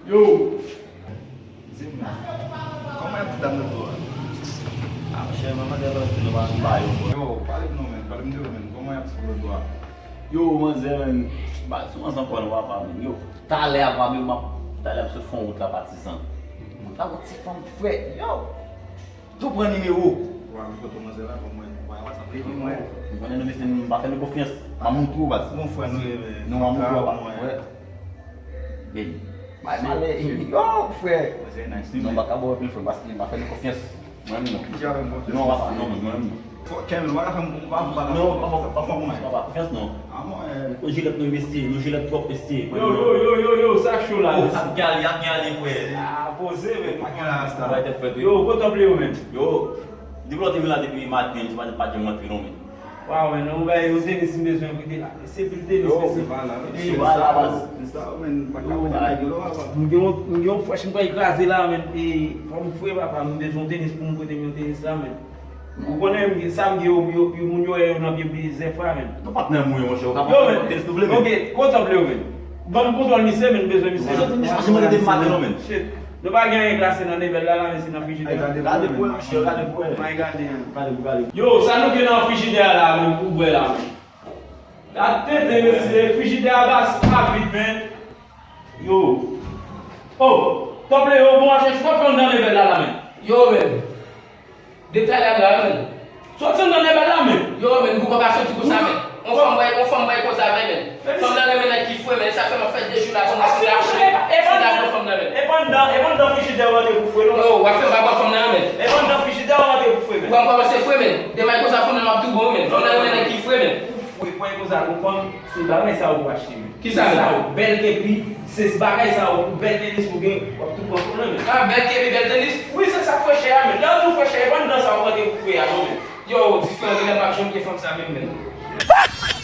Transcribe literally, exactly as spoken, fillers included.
Yo! Di m, kòman y ap di dam nan dlo a? Ah, monchè, manman dè lòs nou pa ba yo, bro. Yo, pale m non, men, pale m de yo, men. Kòman y ap di dlo a? Yo, manzè, men, ba sou manzè ankò non, papa, men. Yo, talè a, papa, men, m ap, talè a, m sot fè yon wout la, patizan. Mwen ta gon ti fanm frè, yo! Tou pran nimewo. Wa, men kote manzè la, ban mwen, ba WhatsApp li, ban mwen. M konnen nou, mesye, m pa fè nou konfyans. M ap montre w, baz. Bon, frè nou ye, men. Non, m ap montre w, baz. Mwen. Ey. Bay malè. Yo, frè. Manzè nice, wi, men. Non, m pa ka ba w anpil, frè, paske m pa fè nou konfyans. Mwen menm non. Ki jan avè m konfyans? Non, papa, non, mwen menm non. Fò, Kevin, ou pa ka fè m, ou pa, ou pa ka fè m konfyans, papa. Konfyans non. Ah, mwen, eh. Yon jilèt nou, mesye, yon jilèt twòp, mesye. Yo, yo, yo, yo, yo, sa cho la, mesye. Ap gen ale, ap gen ale, frè. Ah, poze, men. Pa gen la, rasta. Bay tèt frèt, wi. Yo, kote w ap leve, men? Yo, depi lè w te vin la depi maten, misye pa, pa janm rantre non, men. Waw, men, yon bagay, yon tenis m bezwen prete la. Se pil tenis, mesye. Yo, se pa la, men. Se pa la, baz. Sa, men, pa ka prete nèg yo, papa. M gen yon, m gen yon frèch m pral kraze la, men. E, fò m fre, papa, m bezwen yon tenis pou m prete m yon tenis la, men. Ou konnen sa m gen yo, yo, yo, moun yo wè yo nan pye m plizyè fwa, men. Nan patnè m ou ye, monchè, ou ka pran tenis tou vle, men. Ok, kontòp li yo, men. Ban m kontwòl misye, men, m bezwen misye. Misye, misye, misye, mande de maten non, men. Shit. Nou pa gen anyen klase nan nebèl la, la, men se nan frijidè. Gade pou wè, monchè, gade pou wè. May gade, hein. Gade pou gade. Yo, sa nou gen nan frijidè a la, men, pou bwè la, men. Gade tenten, mesye, frijidè a bas rapid, men. Yo. Oh, tòp le yo, bon, achèch, w ap pran nan nebèl la, la, men. Yo, men. Detay la la, men. Soti anndan nebèl la, men. Yo, men, nou poko ka soti konsa, men. On fanm bay, on fanm bay koz avè, men. Fanm nan renmen nèg ki fre, men. Sa fè m ap fè de jou la, kòmanse lache. E pa anndan, e pa anndan frijidè w rantre pou fre, non. Yo, w ap fè m pa pran fanm nan, men. E pa anndan frijidè w rantre pou fre, men. Ou pa kòmanse fre, men. Demen koz a fanm nan, m ap tou bon, men. Fanm nan renmen nèg ki fre, men. Ou fre, pran koz a yon fanm, se bagay sa ou pou achte, men. Kisa, men? Sa ou, bèl kepi, se bagay sa ou, bèl tenis ou gen, w ap tou pran fanm nan, men. Ah, bèl kepi, bèl tenis? Wi, se sa k fè chè a, men. Lè yo di w fè chè, e pa anndan sa ou rantre pou fre a, non, men. Yo, diferan, genlè m ap janm gen fanm sa menm, men.